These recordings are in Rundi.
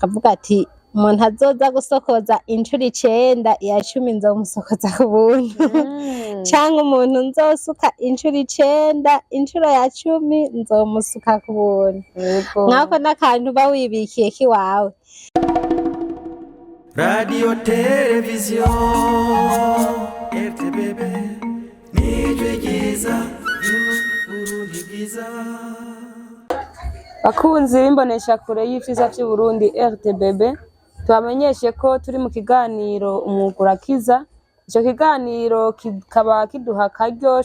Akavuga ati: "Umuntu azoza gusokoza incuro 9, iya 10 nzomusokoza ku buntu, canke umuntu nzosuka incuro 9, incuro ya 10 nzomusuka ku buntu." Nkako n'akantu uba wibikiye kiwawe. Radio Televiziyo RTBB, nijwi ryiza ry'Uburundi bwiza. Bakunzi b'imboneshakure y'ivyiza vy'Uburundi RTBB, tubamenyeshe ko turi mu kiganiro Umwuga Urakiza. Ico kiganiro kikaba kiduha akaryo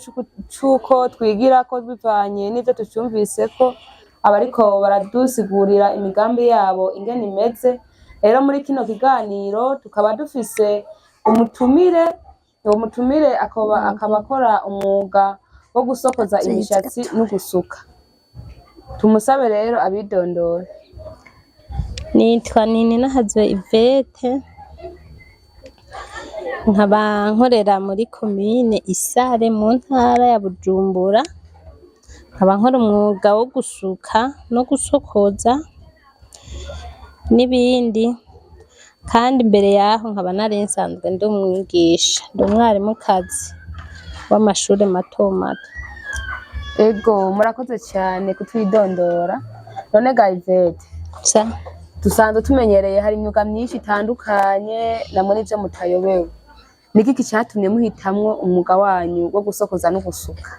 c'uko twigirako bivanye n'ivyo tucumviseko, abariko baradusigurira imigambi yabo ingene imeze. Rero muri kino kiganiro tukaba dufise umutumire. Uwo mutumire akaba akora umwuga wo gusokoza imishatsi no gusuka. Tumusabe rero abidondore. Nitwa Nininahazwe Yvette, nkaba nkorera muri komine Isare mu ntara ya Bujumbura, nkaba nkora umwuga wo gusuka no gusokoza n'ibindi. Kandi imbere yaho nkaba nari nsanzwe ndi umwigisha, ndi umwarimukazi w'amashure mato mato. Ego, murakoze cyane kutwidondora. None ga Yvette, Sa. dusanzwe tumenyereye hari imyuga myinshi itandukanye, namwe n'ivyo mutayobewe. Ni giki catumye muhitamwo umwuga wanyu wo gusokoza no gusuka?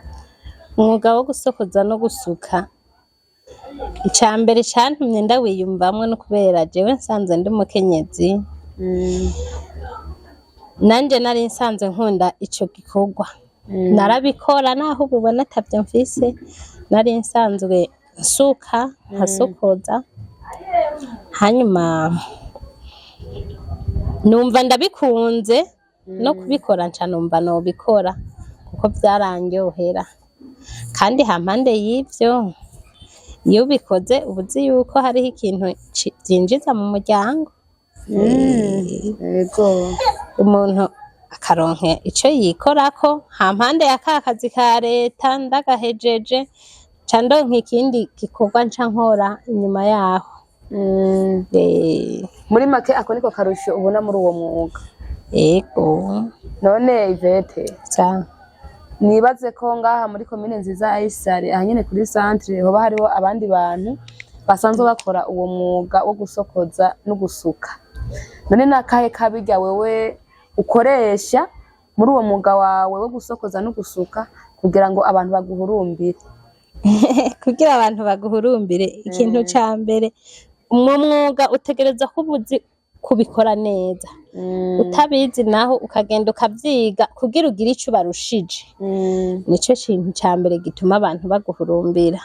Umwuga wo gusokoza no gusuka, ica mbere cantumye ndawiyumvamwo no kubera jewe nsanzwe ndi umukenyezi, nanje nari nsanzwe nkunda ico gikorwa, narabikora naho ubu ubona atavyo mfise. Nari nsanzwe nsuka, nkasokoza, hanyuma numva ndabikunze no kubikora, nca numva nobikora kuko vyarandyohera. Kandi hampande y'ivyo, iyo ubikoze uba uzi yuko hariho ikintu vyinjiza mu muryango. Umuntu akaronka ico yikorako hampande ya ka kazi ka leta. Ndagahejeje, nca ndonka ikindi gikorwa nca nkora inyuma yaho. Muri make, ako niko karusho ubona muri uwo mwuga? Ego. None Yvette, Sa. nibaze ko ngaha muri komine nziza ya Isare, aha nyene kuri centre, hoba hariho abandi bantu basanzwe bakora uwo mwuga wo gusokoza no gusuka. None nakahe kabirya wewe ukoresha muri uwo mwuga wawe wo gusokoza no gusuka kugira ngo abantu baguhurumbire? Kugira abantu baguhurumbire, ikintu ca mbere mu mwuga utegereza kuba uzi kubikora neza. Utabizi naho, ukagenda ukavyiga kugira ugire ico ubarushije. Nico kintu ca mbere gituma abantu baguhurumbira.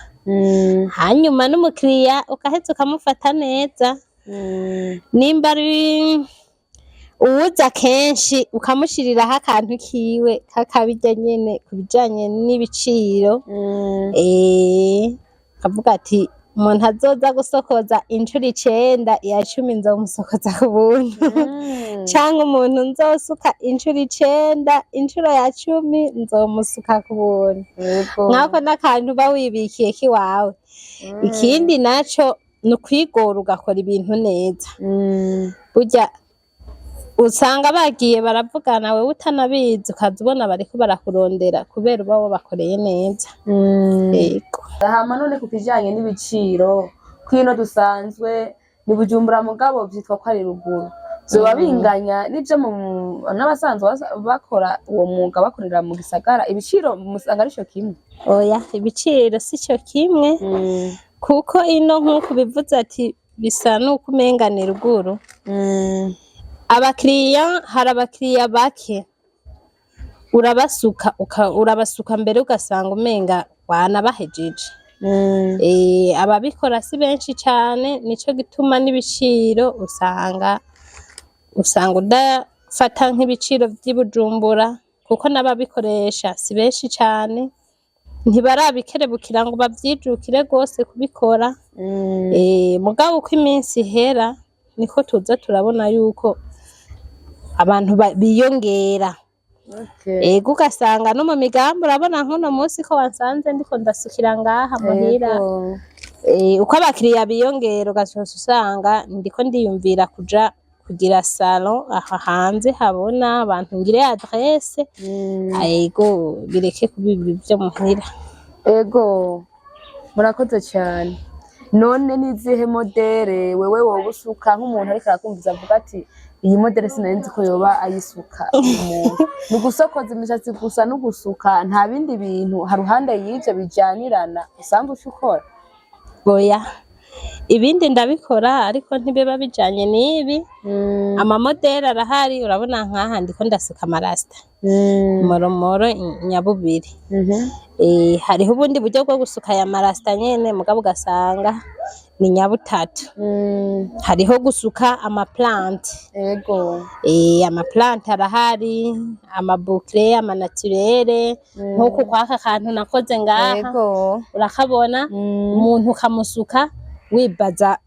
Hanyuma n'umukiriya ukaheza ukamufata neza. Nimba ari uwuza kenshi, ukamushiriraho akantu kiwe kakabirya nyene ku bijanye n'ibiciro. Akavuga ati: "Umuntu azoza gusokoza incuro 9, iya 10 nzomusokoza ku buntu, canke umuntu nzosuka incuro 9, incuro ya 10 nzomusuka ku buntu." Nkako n'akantu uba wibikiye kiwawe. Ikindi naco ni ukwigora ugakora ibintu neza. Burya usanga bagiye baravugana, wewe utanabizi, ukaza ubona bariko barakurondera kubera uba wabakoreye neza. Yego. Hama none ku kijanye n'ibiciro, kwino dusanzwe ni Bujumbura, mugabo vyitwa ko ari ruguru, vyoba binganya n'ivyo mu n'abasanzwe bakora uwo mwuga bakorera mu gisagara? Ibiciro musanga arico kimwe? Oya, ibiciro si cyo kimwe, kuko ino nk'uko bivuze ati bisa n'uko umenga ni ruguru, abakiriya, hari abakiriya bake. Urabasuka urabasuka mbere ugasanga umenga wanabahejeje. Ababikora si benshi cane, nico gituma n'ibiciro usanga udafata nk'ibiciro vy'i Bujumbura, kuko n'ababikoresha si benshi cane, ntibarabikerebukira ngo bavyijukire rwose kubikora. Mugabo uko iminsi ihera niko tuza turabona yuko abantu biyongera. Ego, ugasanga no mu migambi, urabona nk'uno munsi ko wansanze ndiko ndasukira ngaha muhira. Uko abakiriya biyongera, ugasoza usanga ndiko ndiyumvira kuja kugira salon aha hanze habona abantu, ngire adresse. Ego, bireke kuba ibi vyo muhira. Ego, murakoze cyane. None n'izihe modèle wewe woba usuka, nk'umuntu ariko arakumviza avuga ati: "Iyi modèle sinari nzi ko yoba ayisuka"? Umuntu ni ugusokoza imishatsi gusa no gusuka, nta bindi bintu haruhande y'ivyo bijanirana usanzwe uca ukora? Oya, ibindi ndabikora, ariko ntibiba bijanye n'ibi. Amamodèle arahari. Urabona nkaha ndiko ndasuka amarasita moromoro nyabubiri. Hariho ubundi buryo bwo gusuka aya marasita nyene, mugabo ugasanga ni nyabutatu. Hariho gusuka amaplante. Amaplante arahari, amaboucle, amanaturelle, nk'uku kwaka kantu nakoze ngaha. Urakabona? Umuntu ukamusuka wibaza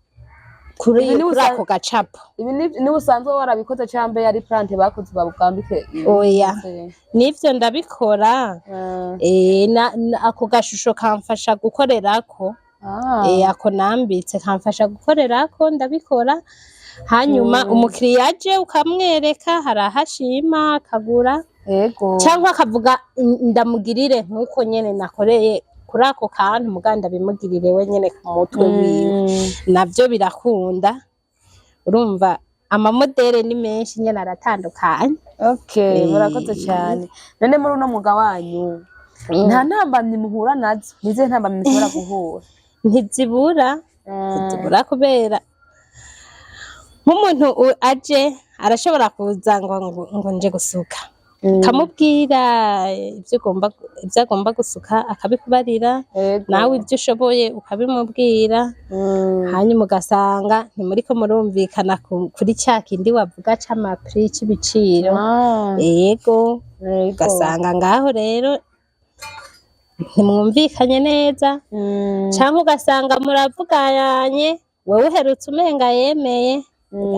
kuri Ibi ni kuri ako gacapo. Ibi ni usanzwe warabikoze canke yari plante bakoze babwambike ibi? Oya. Nivyo ndabikora. Ako gashusho kamfasha gukorerako. Ako nambitse kamfasha gukorerako, ndabikora. Hanyuma umukiriya aje ukamwereka, hari aho ashima akagura cyangwa akavuga: "Ndamugirire nk'uko nyene nakoreye kuri ako kantu, muga ndabimugirire we nyene ku mutwe wiwe." Navyo birakunda. Urumva amamodèle ni menshi nyene, aratandukanye. Okay, murakoze cyane. None muri uno mwuga wanyu nta ntambamyi muhura nazo? Nizihe ntambamyi mushobora guhura? Ntizibura, ntizibura, kubera nk'umuntu aje arashobora kuza ngo nje gusuka, kamubwira ibyo agomba gusuka, akabikubarira, nawe ibyo ushoboye ukabimubwira, hanyuma ugasanga ntimuriko murumvikana kuri cya kindi wavuga c'amaprix, c'ibiciro. Yego. Ugasanga ngaho rero ntimwumvikanye neza, canke ugasanga muravuganye, wewe uherutse umenga yemeye,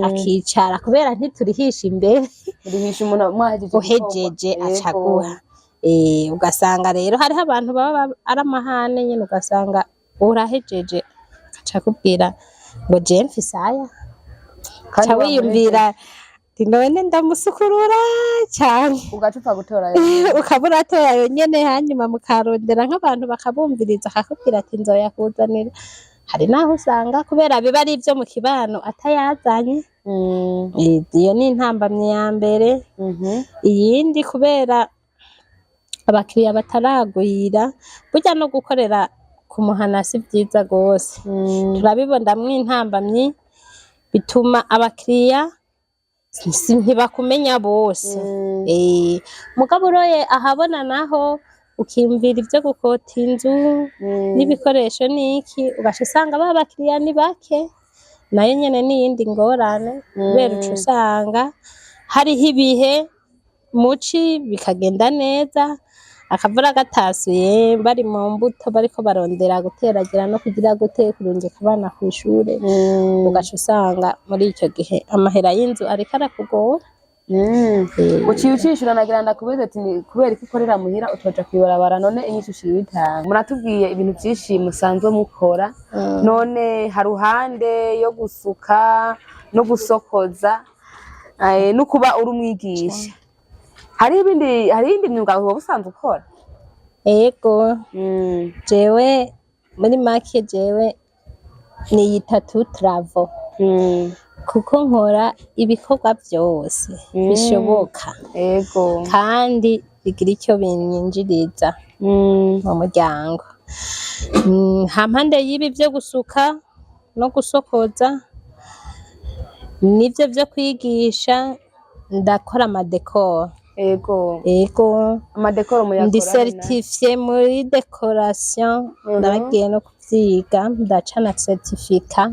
akicara, kubera ntiturihisha imbere. Murihisha umuntu mwahejeje. Uhejeje igikorwa. Acaguha. Ugasanga rero hariho abantu baba ari amahane nyene, ugasanga urahejeje aca akubwira ngo: "Je mfise aya." Kandi Ca wiyumvira ati: "None ndamusukurura cane?" Ugaca upfa gutora. Ukaba uratora ayo nyene, hanyuma mukarondera nk'abantu bakabumviriza, akakubwira ati: "Nzoyakuzanira." Hari naho usanga kubera biba ari ivyo mu kibano atayazanye. Iyo ni intambamyi ya mbere. Iyindi, kubera abakiriya bataragwira, burya no gukorera ku muhana si vyiza gose. Turabibonamwo intambamyi, bituma abakiriya ntibakumenya bose. Mugabo uroye ahabona naho, ukiyumvira ivyo gukota inzu n'ibikoresho n'iki, ugaca usanga ba bakiriya ni bake. Nayo nyene n'iyindi ngorane, kubera uca usanga hariho ibihe muci bikagenda neza, akavura gatasuye bari mu mbuto, bariko barondera guteragira no kugira gute, kurungika abana kw'ishure, ugaca usanga muri ico gihe amahera y'inzu ariko arakugora. Uciye ucishura. Nagira ndakubaza ati: "Ni kubera ko ukorera muhira utoja kwibarabara?" None inyishu uciye uyitanga. Muratubwiye ibintu vyinshi musanzwe mukora. None haruhande yo gusuka no gusokoza, no kuba uri umwigisha, hari ibindi, hari iyindi myuga woba usanzwe ukora? Ego. Jewe muri make, jewe niyita tout travaux, kuko nkora ibikorwa vyose bishoboka kandi bigira icyo binyinjiriza mu muryango. Hampande y'ibi vyo gusuka no gusokoza nivyo vyo kwigisha, ndakora amadécor. Ego. Amadécor muyakora? Ndi certifiée muri décoration. Naragiye no kuvyiga, ndaca na certificat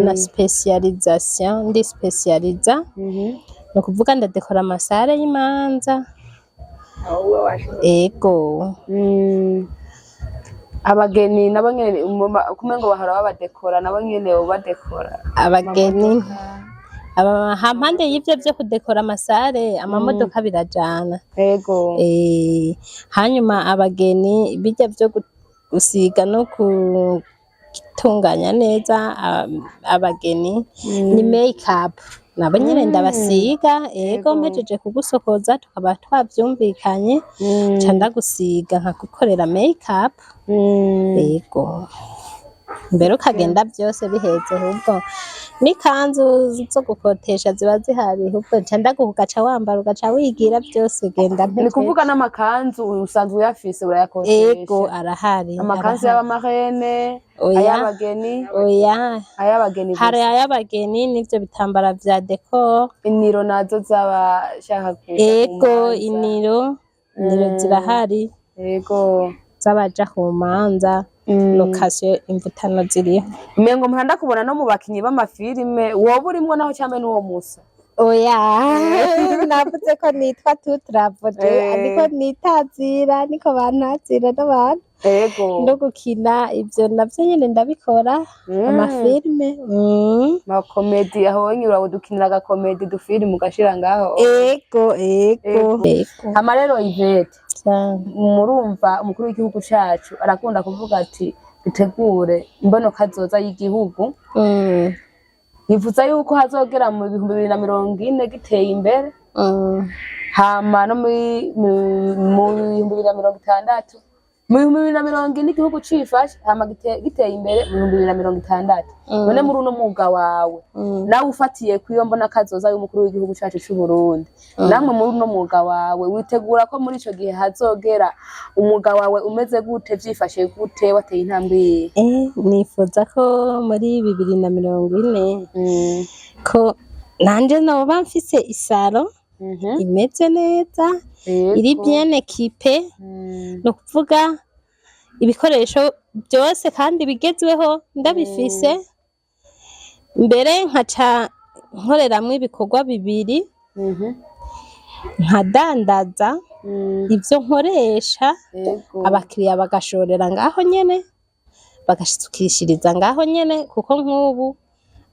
na spécialisation, ndi spécializa. Ni ukuvuga ndadekora amasare y'imanza. Ego. Abageni nabo nyene kumengo bahora babadekora, nabo nyene ubadekora? Abageni hampande y'ivyo vyo kudekora amasare, amamodoka, birajana. Hanyuma abageni, bijya vyo gusiga no gutunganya neza abageni ni make up. Nabo nyene ndabasiga, ego. Mpejeje kugusokoza, tukaba twavyumvikanye, nca ndagusiga, nkagukorera make up. Ego, mbere ukagenda byose biheze. Ahubwo n'ikanzu zo gukotesha ziba zihari, ahubwo nca ndaguha, ugaca wambara, ugaca wigira byose, genda Ni mpejeje. kuvuga n'amakanzu usanzwe uyafise, urayakotesha? Ego, arahari. Amakanzu Arahari. y'aba marraine? Oya. Ay'abageni? Oya. Ay'abageni gusa? Hari ay'abageni n'ivyo bitambara vya décor. Iniro nazo z'abashaka kuja ku Ego. manza. Iniro zirahari z'abaja ku manza, location, imvutano ziriho. Umengo mpora ndakubona no mu bakinyi b'amafilime, woba urimwo naho cambe n'uwo musa? Oya, navuze ko nitwa tutravoje, ariko nitazira, niko bantazira n'abantu. No gukina ivyo navyo nyene ndabikora, amafilime. Macomédie aho wenye uradukinira agacomédie, dufilime ugashira ngaho? Ego. Hama rero Yvette, Cane. murumva umukuru w'igihugu cacu arakunda kuvuga ati dutegure imbono kazoza y'igihugu. Yifuza yuko hazogera mu 2040 giteye imbere, hama no mu 2060, mu 2040 igihugu cifashe, hama giteye imbere mu 2060. None muri uno mwuga wawe, nawe ufatiye kw'iyo mbona kazoza y'umukuru w'igihugu cacu c'u Burundi, namwe muri uno mwuga wawe witegura ko muri ico gihe hazogera umwuga wawe umeze gute, vyifashe gute, wateye intambwe yihe? Nifuza ko muri 2040 ko nanje noba mfise isalon imeze neza, iri bien équipée, ni ukuvuga ibikoresho byose kandi bigezweho ndabifise, mbere nkaca nkoreramwo ibikorwa bibiri: nkadandaza ivyo nkoresha, abakiriya bagashorera ngaho nyene, bagasukishiriza ngaho nyene, kuko nk'ubu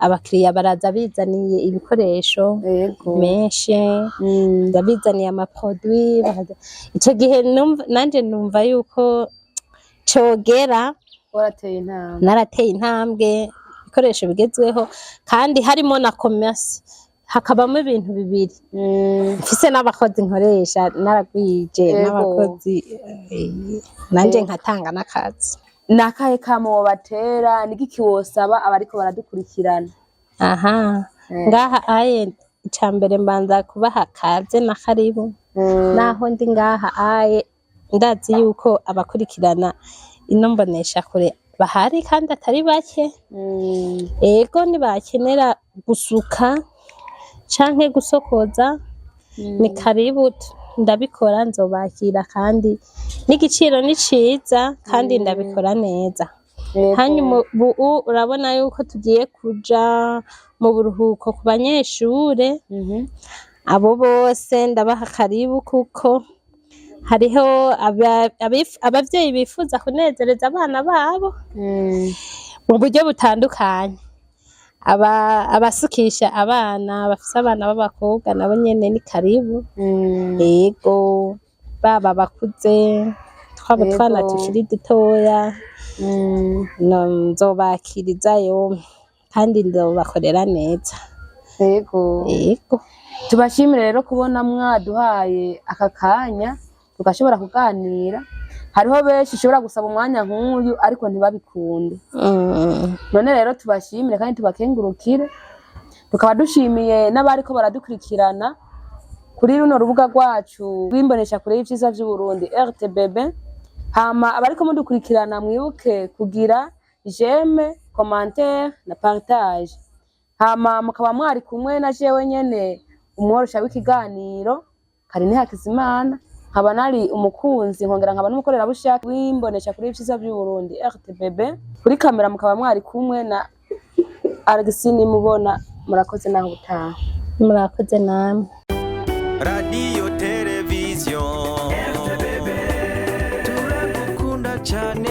abakiriya baraza bizaniye ibikoresho menshi, bizaniye amaproduits ico gihe nanje numva yuko cogera Warateye intambwe. Narateye intambwe, ibikoresho bigezweho, kandi harimo na commerce, hakabamo ibintu bibiri, mfise n'abakozi nkoresha, naragwije n'abakozi, nanje nkatanga n'akazi. Ni akahe kamo wobatera? Ni igiki wosaba abariko baradukurikirana? Aha ngaha aye, icambere mbanza kubaha kaze na karibu. Naho ndi ngaha aye, ndazi yuko abakurikirana ino mboneshakure bahari kandi atari bake. Ego, nibakenera gusuka canke gusokoza, ni karibu, ndabikora, nzobakira, kandi n'igiciro ni ciza, kandi ndabikora neza. Hanyuma ubu urabona yuko tugiye kuja mu buruhuko ku banyeshure. Abo bose ndabaha karibu, kuko hariho abavyeyi bifuza kunezereza abana babo mu buryo butandukanye. Abasukisha abana, bafise abana b'abakobwa, nabo nyene ni karibu. Ego, baba bakuze, twaba twana tukiri dutoya, nzobakirizayo kandi nzobakorera neza. Ego. Tubashimire rero kubona mwaduhaye aka kanya tugashobora kuganira. Hariho benshi ushobora gusaba umwanya nk'uyu ariko ntibabikunde. None rero tubashimire kandi tubakengurukire, tukaba dushimiye n'abariko baradukurikirana kuri runo rubuga rwacu rw'imbonesha kure y'ivyiza vy'Uburundi RTBB. Hama abariko mudukurikirana, mwibuke kugira j'aime, commentaire na partage. Hama mukaba mwari kumwe na jewe nyene, umworosha w'ikiganiro Karine Hakizimana, nkaba nari umukunzi nkongera nkaba n'umukorerabushake w'imbonesha kure y'ivyiza vy'Uburundi RTBB. Kuri kamera mukaba mwari kumwe na Alexine Mubona. Murakoze, naho ubutaha. Murakoze namwe. Radiyo televiziyo, turagukunda cyane.